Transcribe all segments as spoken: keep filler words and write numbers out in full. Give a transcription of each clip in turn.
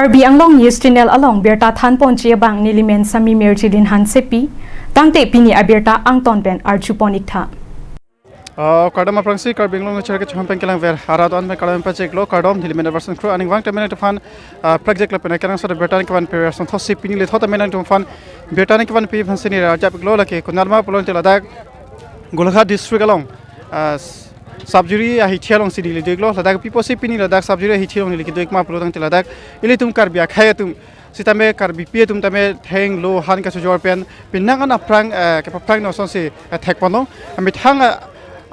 Karbi Anglong News Channel along birta thanponji abang nelimen Sami Mirjilin Hansepi, tangte pini abirta angton pen arjupon iktha. Ah, kardom aphrangsi Karbi Anglong News Channel kechom pen kelangver arat an pen kardom pacheklo, kardom, nelimen Everson Kro, aning vang tame nangtumphan, ah, prekjek lapen akerang sore birta nangkevan pe ason thotsi pini le thot tame nangtumphan birta nangkevan pe aphansi neli arjap iklo, lake konatma pulote ladak Golaghat district along, ah, Sapjuri ahithi alongsi neli do iklo, ladak pi apotsi pini ladak Sapjuri ahithi along neli kedo ik ma pulo tangte ladak ilitum Karbi akhei atum sitame Karbipi atum tame thenglo han kachojor pen penang an aphrang, eh, kepaphrang no asonsi, eh, thekponlong. Methang, eh,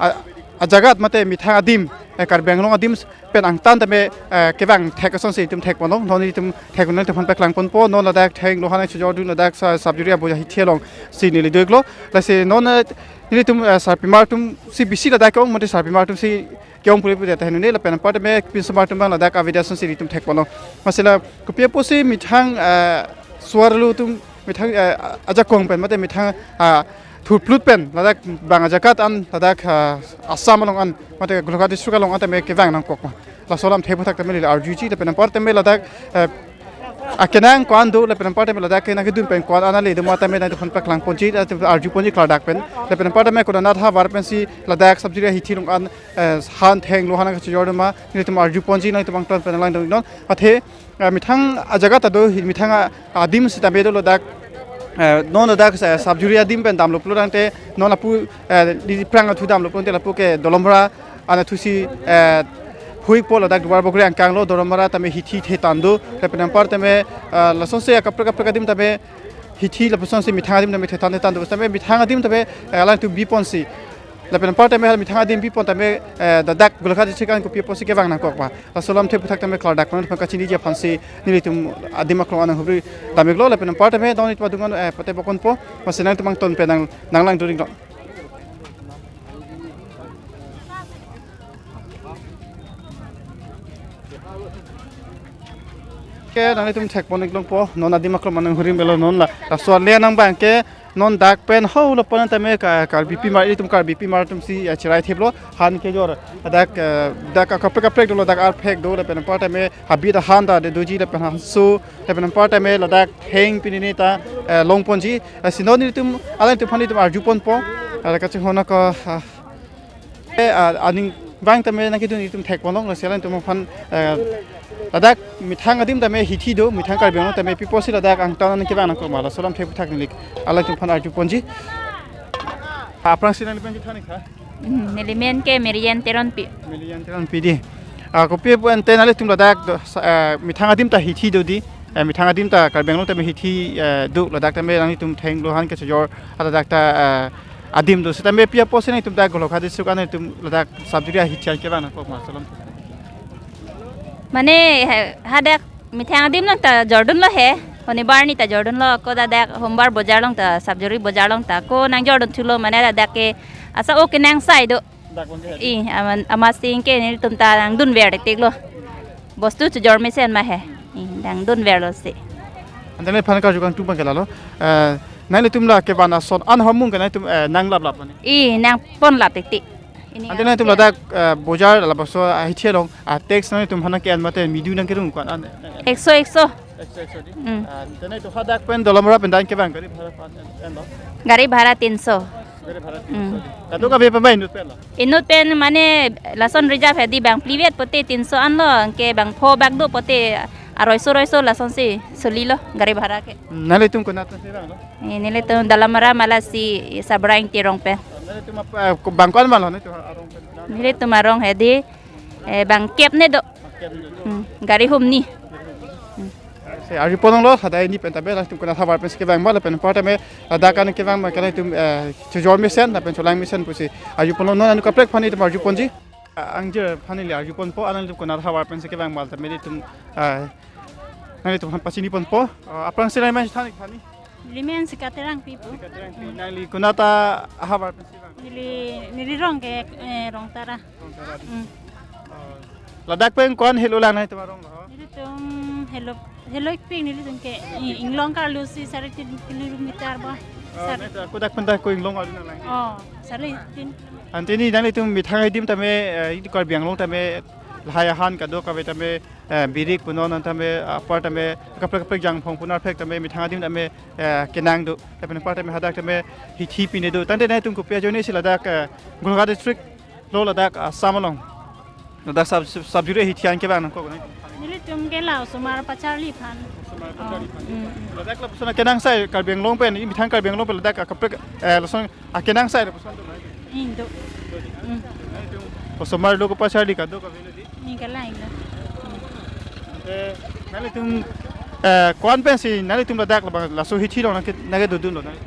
a-, ajagat mate methang adim, eh, Karbi Anglong adim pen angtan tame, eh, kevang thek asonsi itum thekponlong. Non itum thek nangtumphan paklangponpo, non ladak thenglo han kachojor dun ladak Sa-, Sapjuri abo ahithi alongsi neli do iklo. Lasi non, eh, nelitum, eh, sarpimar atumsi bisi ladak ke-ong mate sarpimar atumsi ke-ong puri puri tahenu ne lapen apar tame pinsomar atum abang ladak avedet asonsi itum thekponlong. Masila kopi apotsi methang, eh, suarlu atum methang, eh, ajakong pen mate methang, ah, thurphlut pen ladak bang ajagat an ladak, ah, Assam along an mate Golaghat district along an tame kevang nangkok ma. Laso alamthe aphuthak tame neli arjuji lapen apar tame ladak, eh, akenang ko-an do lapen apar tame ladak kenang kedun pen ko-an an ale do ma tame nangtumphan paklangponji, eh, arjuponji klardak pen. Lapen apar tame konat ahavar pensi ladak Sapjuri ahithi along an, eh, han thenglo han kachojor do ma nelitum arjuponji nangtumphan ton pen lang do non. Athe, eh, methang ajagat ta do hi methang a-, adim sitame do ladak, eh, non ladak, eh, Sapjuri adim pen damlo pulo tangte non lapu, eh, di phrang athu damlo pulote lapu ke Dolamara an athusi, eh, huikpo ladak Duarbagori angkanglo, Dolamara tame hithi thetan do, lapen apar tame, eh, lasonsi akaprek akaprek adim tame hithi lapusonsi methang adim tame thetan thetan do, tame methang adim tame, eh, alangtum biponsi. Lapen apar tame methang adim bipon tame, eh, ladak Golaghat district an kopi apotsi kevang nangkok ma. Laso alamthe aphuthak tame klardak pen aphan kachiniji aphansi nelitum adim aklong anang hubri dam iklo lapen apar tame dong it padungan, eh, pate bokon po, masi nangtumphan ton pen nang, nanglang during dong. Ke nanglitum thekpon iklongpo, non adim aklong anang hubri melo non la. Laso ale nang abang ke non dak pen ho lo pon tame Ka-, Karbipi mar, ilitum Karbipi mar atumsi, eh, cherai thiplo, han kejor. Dak, eh, dak akaprek akaprek dolo, dak arphek do lapen apar tame habit ahan ta de doji lapen hanso lapen apar tame ladak theng pini ne ta, eh, longponji. Eh, si non nelitum alangtum aphan itum arjuponpo. Eh, kachinghon ako, ah, eh, ah, aning vang tame nangkedun itum thekponlong, lasi alangtum aphan, eh, ladak methang adim tame hithi do, methang Karbi Anglong tame pi apotsi ladak angtan an kevang nangkok ma, laso alamthe aphuthak neli alangtum aphan arjuponji. Aphrangsi nangli pen kethan iktha. Hmm, nelimen ke Miriam Teronpi. Miriam Teronpi di. Ah, kopi pu ante nanglitum ladak do, sa-, eh, methang adim ta hithi do di. Eh, methang adim ta Karbi Anglong tame hithi, eh, do ladak tame nanglitum thenglo han kachojor ladak ta, eh, adim do. Sitame pi apotsi nangtum ta Golaghat district an nangtum ladak Sapjuri ahithi an kevang nangkok ma, laso alam. Mane, ha-, hadak methang adim along ta jordunlo he. Honibar ni ta jordunlo, ko dadak Hombar bojar along ta, Sapjuri bojar along ta ko nangjordun thulo, mane dadak ke asa o kenangsai do. Dak bang ke hadi. I, aman, amatsi ke nelitum ta nangdunver tiklo. Bostu chojor mesen ma he. I, nangdunverlo si. Ante neliphan karju kangtung abang ke lalo. Eh, nanglitum la kevan ason an hamung ke nangtum, eh, nanglaplap mane. I, nangponlap tiktik. Ini ante nangtum ladak, eh, bojar lapuson ahithi along, ah, tax nangtum aphan nangke-en mate midu nangkerung ko-an an. Ekso, ekso. Ekso, ekso di. Hmm. Ah, ante nangtum hadak pen Dolamara pen dan kevang gari bhara ko-an en lo? Gari bhara tinso. Gari bhara tinso. Hmm. Kadokave pen ba inut pen lo? Inut pen mane lason reserve hedi bang phli vet pote tinso anlo, anke bang pho bak do pote aroiso roiso lasonsi solilo gari bhara ke. Hmm, nanglitum konat si vanglo? Eh, nelitum Dolamara malasi Sabrang Terong pen. Nanglitum ap-, eh, bang ko-an vanglo nanglitum arong pen? Nelitum arong hedi, eh, bang kep ne do. Bang kep ne do. Hmm, gari hum ni. Hmm. Si arjupon longlo, hadak neli pen tame, latum konat ahavar pensi kevang ma, lapen apar tame, ladak an kevang ma, ke latum, eh, chojor mesen, lapen cholang mesen pusi arjupon long, non anut kaprek aphan itum arjuponji. Ah, angjir aphan neli arjuponpo, alanglitum konat ahavar pensi kevang ma, tame itum, eh, nanglitum aphan pachiniponpo. Ah, aphrangsi nangli men than ik than ni? Neli men Sika Terangpi pu. Sika Terangpi. Hmm. Nangli konat ahavar pensi vang? Neli, neli rong ke, eh, Rongtara. Rongtara di. Hmm. Oh. Ladak pen ko-an helo lang nangtum arong lo? Nelitum helo, helo ikpik nelitum ke, i, Inglong karlu si sare tin kilometer ba. Oh, sar- nangtum kodak pen ta ko Inglong arlu nang lang? Oh, sare tin. Ante neli nanglitum methang adim tame, eh, itum Karbi Anglong tame lahai ahan kadokave tame, eh, birik punon an tame, apar tame kaprek kaprek jangphong punar phek tame methang adim tame, eh, kenang do. Lapen apar tame hadak tame hithi pine do. Tangte nangtum kopi ajoine si ladak, eh, Golaghat district lo ladak Assam along, ladak sub, sub, sub-jury hithi an kevang nangkok nang? Nelitum ke la osomar pacharli aphan. Osomar pacharli aphan. Oh, mm, mm. Ladak lapuson akenangsai Karbi Anglong pen, methang Karbi Anglong pen ladak akaprek, eh, lason akenangsai lapuson do nai? Indo. Mm. Osomar lo kepacharli kadokave lo di? Ni kalang lo. Eh, nanglitum, eh, ko-an pensi nanglitum ladak labang laso hithi along nangke, nangkedodun lo nai?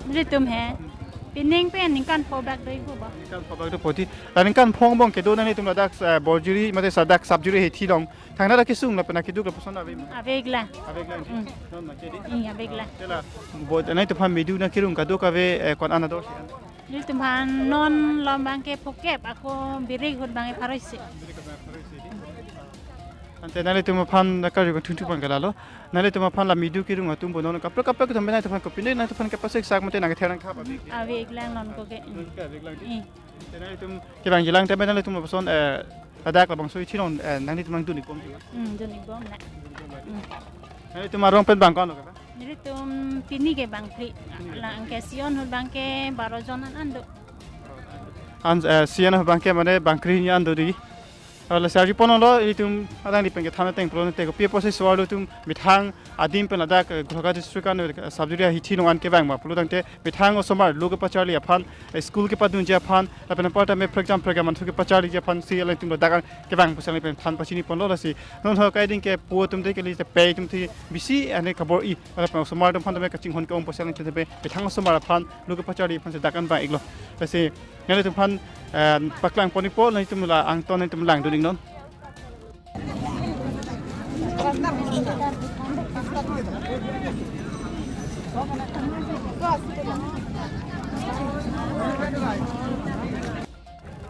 Nelitum he. Pining pen ningkan pho bak do ibu ba. Ningkan pho bak do poti. La ningkan pho angbong kedo nanglitum ladak, eh, borjuri mate ladak sub-jury hithi along. Thangnat akesung lapen akeduk lapuson ave ma? Ave iklang. Ave iklang. Mm. Non ma kedi? Iya, ave iklang. Te la, bo, nanglitum aphan medu nangkerung kadokave, eh, ko-an ador si kan? Nelitum aphan non lom abangke phokep, ako birik ahut abangke pharo isi. Ante nanglitum aphan karju kethunthun abangke lalo. Nanglitum aphan la medu kerung atum bo non kaprek kaprek atum nanglitum aphan kopine, nanglitum aphan kepasek sak mate nangkether nangkhap ave? Ave iklang non ko ke. Non ke ave iklang. Iya. Te nanglitum kevangjilang tame nanglitum lapuson, eh, ladak labangso hithi along, eh, nanglitum nangdun-ik bom si ma? Hmm, dun-ik bom la. Hmm. Nanglitum arong pen bang ko-an lo kevang? Nelitum pini ke bangphli. La anke isi ahut abangke baro jon an an do. An, eh, isi ahut abangke mane bangkre hini an do di. Lasi arjupon longlo, ilitum alangli pen kethan ateng pulo tangte kopi apotsi so-arlo atum methang adim pen ladak, eh, Golaghat district an, eh, sub-jury hithi along an kevang ma pulo tangte methang osomar lo kepacharli aphan, eh, school kepadunji aphan, lapen apar tame prekjam prekjam an thu kepacharliji aphan si alangtum ladak an kevang pusi alangli pen than pachini ponlo. Lasi non ho kaiding ke pu atum te kali te pei atum te bisi ane kabor-i, lapen osomar atum aphan tame kachinghon ke-ong pusi alangtum te methang osomar aphan lo kepacharli aphan si dak an vang-iklo. Lasi nanglitum aphan, eh, paklang pon-ikpo, nanglitum la angton nanglitum langdun-iknon.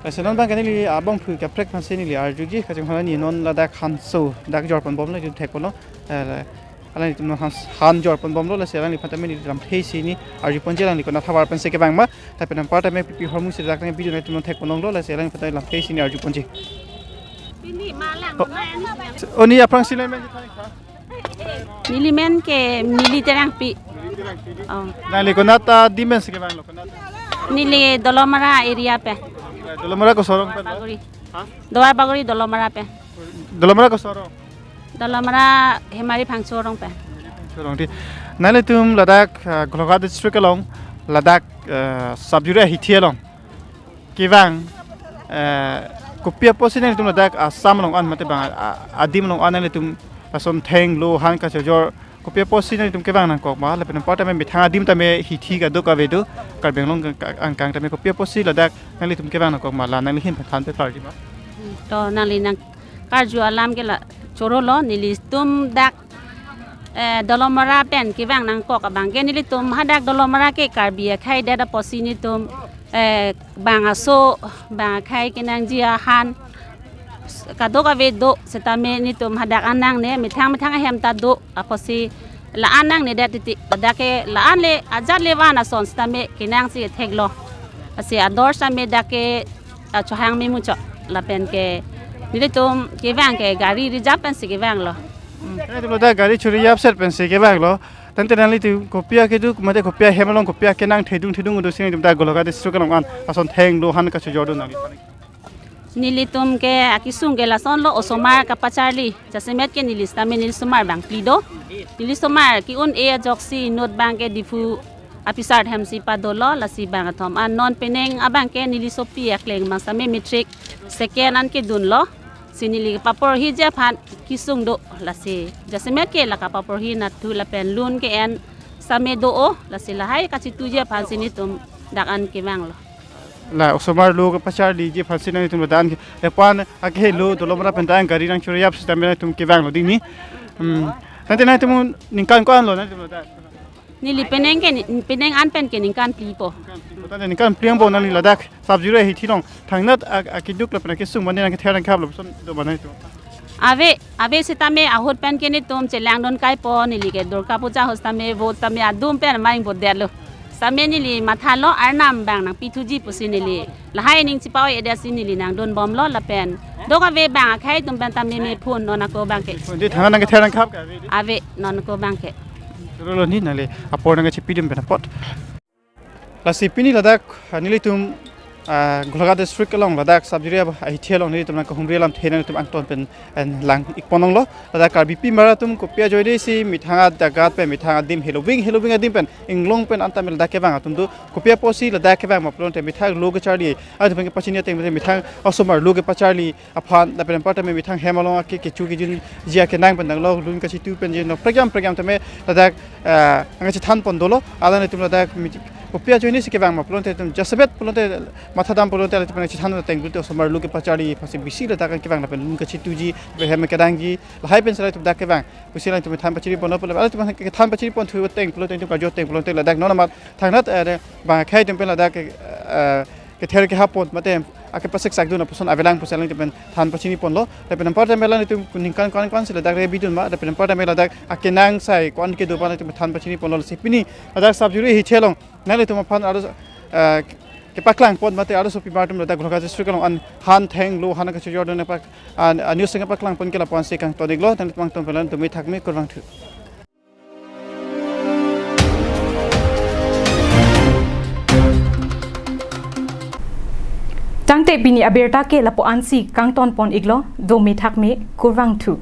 Lasi non abangke neli abangphu kaprek aphansi neli arjuji, kachinghon arni non ladak hanso dak jor pon bomlo, itum thek ponlo. Eh, alangtum non han, han jor pon bomlo, lasi alangliphan tame neli lamthe isi arju ponji, alangli konat havar pensi kevang ma, lapen anpar tame pi pi ahormu si dak tame video nanglitum non thek pon longlo, lasi alangliphan tame lamthe isi arju ponji. Pini malang. Oh. Nai ani. Oni aphrangsi neli men? Neli men ke Mili Terangpi. Oh. Nangli konat adim pensi kevanglo, konat? Neli Dolamara area pen. Dolamara koson arong pen? Bagori. Ha? Duar Bagori Dolamara pen. Dolamara koson arong? Dolamara Hemari Phangcho arong pen. Phangcho arong di. Nanglitum ladak, ah, Golaghat district along, ladak, ah, sub-jury hithi along kevang, eh, kopi apotsi nanglitum ladak Assam along an mate bang, ah, adim along an nanglitum lason thenglo han kachojor, kopi apotsi nanglitum kevang nangkok ma, lapen anpar tame methang adim tame hithi kadokave do, Karbi Anglong angkang tame kopi apotsi ladak nanglitum kevang nangkok ma, la nangli ahin pen than pe klarji ma. To nangli nangkarju alam ke la chorolo, nelitum dak, eh, Dolamara pen kevang nangkok abangke nelitum hadak Dolamara ke Karbi akhai det apotsi nelitum, eh, bang aso, bang akhai kenangji ahan kadokave do, setame nelitum hadak an nangne, methang methang ahem ta do apotsi la-an nangne det titi, ladak ke la-an le ajat le van ason setame kenangsi theklo. Lasi ador setame dak ke, ah, chohang memuchot, lapen ke nelitum kevang ke gari reserve pensi kevanglo. Hmm. Nanglitum ladak gari cho-reserve set pensi kevanglo. Tangte nanglitum kopi akeduk mate kopi ahem along kopi akenang thedung thedung do si nanglitum dak Golaghat district along an lason thenglo han kachojor do nangli? Nelitum ke akesung ke lasonlo, osomar kapacharli. Jasemet ke neli setame neli somar bangphli do. Neli somar ke-un-e ajoksi inut abangke Diphu apisar hemsi padolo, lasi bang athom an non penang abangke neli sopi akleng abang setame matric second an kedunlo. Si neli paporhiji aphan kesung do, lasi jasemet ke la kapaporhi nathu lapen loan ke-en setame do-o, lasi lahai kachituji aphansi nelitum dak an kevanglo. La osomar lo kepacharliji aphansi nanglitum ladak an ke, lapu-an akehelo Dolamara pen dak an gari nangcho-reserve setame nanglitum kevanglo ding ni. Hmm. Tangte nanglitum ningkan ko-anlo nanglitum ladak? Neli penang ke ni, penang an pen ke ningkan phli po. Tangte ningkan phli angbong nangli ladak sub-jury hithi along thangnat a, akeduk lapen akesung mane nangkether nangkhaplo puson do ma nanglitum? Ave, ave setame ahut pen ke nelitum chelangdun kaipo, neli ke Durga Puja ahut setame vote setame adum pen main vote detlo. Tame neli mathalo, arnam abang nangpithuji pusi neli lahai aning chipa-oi-edet si neli nangdunbomlo lapen dokave abang akhei atum pen tame me phone non ako abang ke. Di thangnat nangkether nangkhap ke ave di? Ave non ako abang ke. Choro lo ni nangli apor nangkachepidun pen apot. Lasi pini ladak, ah, nelitum, ah, Golaghat district along ladak sub-division ahithi along nelitum nangkahumri alamthe nangtum angton pen en lang-ikpon longlo. Ladak Karbipi Mara atum kopi ajoine si methang ajaga pen, methang adim, heloving heloving adim pen, inglong pen anta me ladak kevang atum do. Kopi apotsi ladak kevang ma pulote methang lo kecharli, atum pen kepachini ateng methang osomar lo kepacharli aphan, lapen anparta me methang hem along ake kecho kejunji akenang pen nanglo lun kachitu pen je no program program tame ladak, ah, nangkachethanpon dolo. Alanglitum ladak mi-, kopi ajoine si kevang ma pulote itum jasemet pulote mathadam pulote latum nangchethan ateng pulote osomar lo kepacharli aphansi bisi ladak kevang lapen lun kachituji, hem kedangji, lahai pensi latum dak kevang. Pusi latum than pachiniponlo pulote, latum than pachiniponthu ateng pulote itum karju ateng pulote ladak non amat thangnat, eh, abang akhei atum pen ladak, eh, kether kehapon mate akepasik sakdun apuson avelang pusi latum pen than pachiniponlo. Lapen anparta me latum ningkan ko-an ko-ansi ladak rebidun ma, lapen anparta me ladak akenang asai ko-an kedo aphan latum than pachiniponlo. Lasi pini ladak sub-division ahithi along nanglitum aphan arlo, eh, kepaklangpon mate arlosopimar atum ladak Golaghat district along an han thenglo, han kachojordun apak an, an news nangkepaklangpon ke lapu-ansi kangton-iklo. Tangte mangton pelan tumi thakme, kurvangthu. Tangte pini abirta ke lapu-ansi kangtonpon-iklo, dome thakme, kurvangthu.